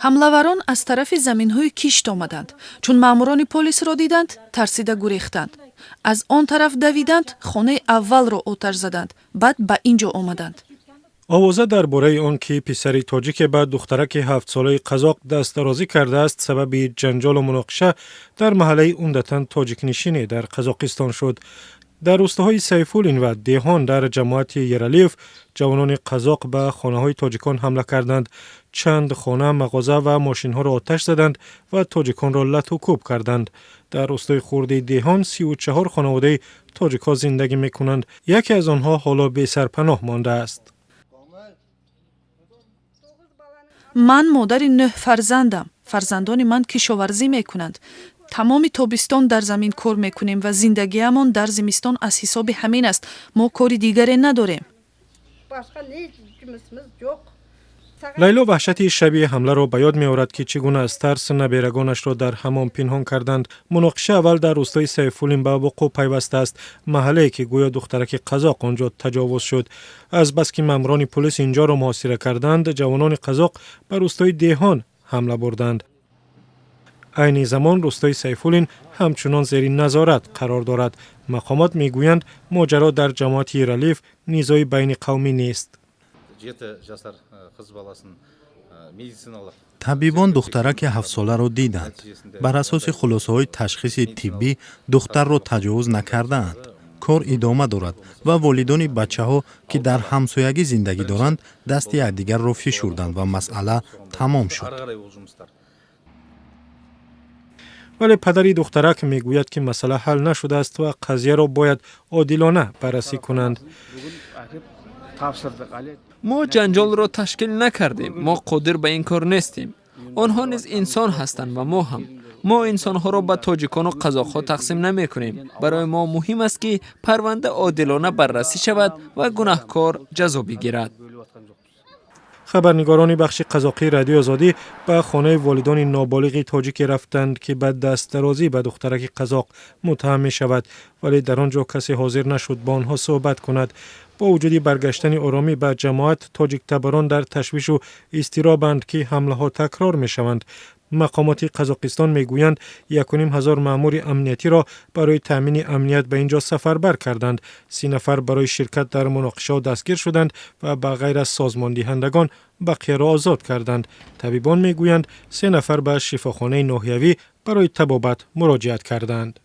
Ҳамлаварон аз тарафи заминҳои кишт омаданд. Чун маъмурони полисро диданд, тарсида гурехтанд. Аз он тараф давиданд, хонаи аввалро оташ заданд, баъд ба ин ҷо омаданд. Овоза дар бораи он ки писари тоҷике ба духтараки 7-солаи қазоқ дастдарозӣ кардааст, сабаби ҷанҷолу муноқиша дар маҳаллаи умдатан тоҷикнишине дар Қазоқистон шуд. Дар рӯстаҳои Сайфуллин ва Деҳон дар ҷамоати Ералиев ҷавонони қазоқ ба хонаҳои тоҷикон ҳамла карданд, чанд хона, мағоза ва мошинҳоро оташ заданд ва тоҷиконро лату кӯб карданд. Дар рӯстои хурди Деҳон 34 хонаводаи тоҷикҳо зиндагӣ мекунанд. Яке аз онҳо ҳоло бесарпаноҳ мондааст. Ман модари нӯҳ фарзандам. Фарзандони ман кишоварзӣ мекунанд. Тамоми тобистон дар замин кор мекунем ва зиндагиамон дар зимистон аз ҳисоби ҳамин аст. Мо кори дигаре надорем. Лайло ваҳшати шаби ҳамларо ба ёд меорад, ки чӣ гуна аз тарс наберагонашро дар ҳамом пинҳон карданд. Муноқиша аввал дар рӯстои Сайфуллин ба вуқӯъ пайвастааст, маҳаллае ки гӯё духтараки қазоқ он ҷо таҷовуз шуд. Азбаски маъмурони пулис инҷоро муҳосира карданд, ҷавонони қазоқ ба рӯстои Деҳон ҳамла бурданд. Айни замон рӯстои Сайфуллин ҳамчунон зери назорат қарор дорад. Мақомот мегӯянд, моҷаро дар ҷамоати Ералиев низои байни қавмӣ нест. 7 жасар қыз баласын медициналық Табибон духтараки 7-соларо диданд. Бар асоси хулосаҳои ташхиси тиббӣ духтарро таҷовуз накардаанд. Кор идома дорад ва волидони бачаҳо, ки дар ҳамсоягӣ зиндагӣ доранд, дасти якдигарро фишурданд ва масъала тамом шуд. Ары қарай ол жұмыстар Вале падари духтарак мегӯяд, ки масъала ҳал нашудааст ва қазияро бояд одилона баррасӣ кунанд. Мо ҷанҷолро ташкил накардем, мо қодир ба ин кор нестем. Онҳо низ инсон ҳастанд ва мо ҳам. Мо инсонҳоро ба тоҷикону қазоқҳо тақсим намекунем. Барои мо муҳим аст, ки парванда одилона баррасӣ шавад ва гунаҳкор ҷазо бигирад. Хабарнигорони бахши қазоқии Радиои Озодӣ ба хонаи волидони ноболиғи тоҷике рафтанд, ки ба дастдарозӣ ба духтараки қазоқ муттаҳам мешавад, вале дар он ҷо касе ҳозир нашуд бо онҳо суҳбат кунад. Бо вуҷуди баргаштани оромӣ ба ҷамоат, тоҷиктабарон дар ташвишу изтиробанд, ки ҳамлаҳо такрор мешаванд. Мақомоти Қазоқистон мегӯянд, 1500 маъмури амниятиро барои таъмини амният ба ин ҷо сафарбар карданд. 30 нафар барои ширкат дар муноқишаҳо дастгир шуданд ва ба ғайр аз созмондиҳандагон бақияро озод карданд. Табибон мегӯянд, се нафар ба шифохонаи ноҳиявӣ барои табобат муроҷиат карданд.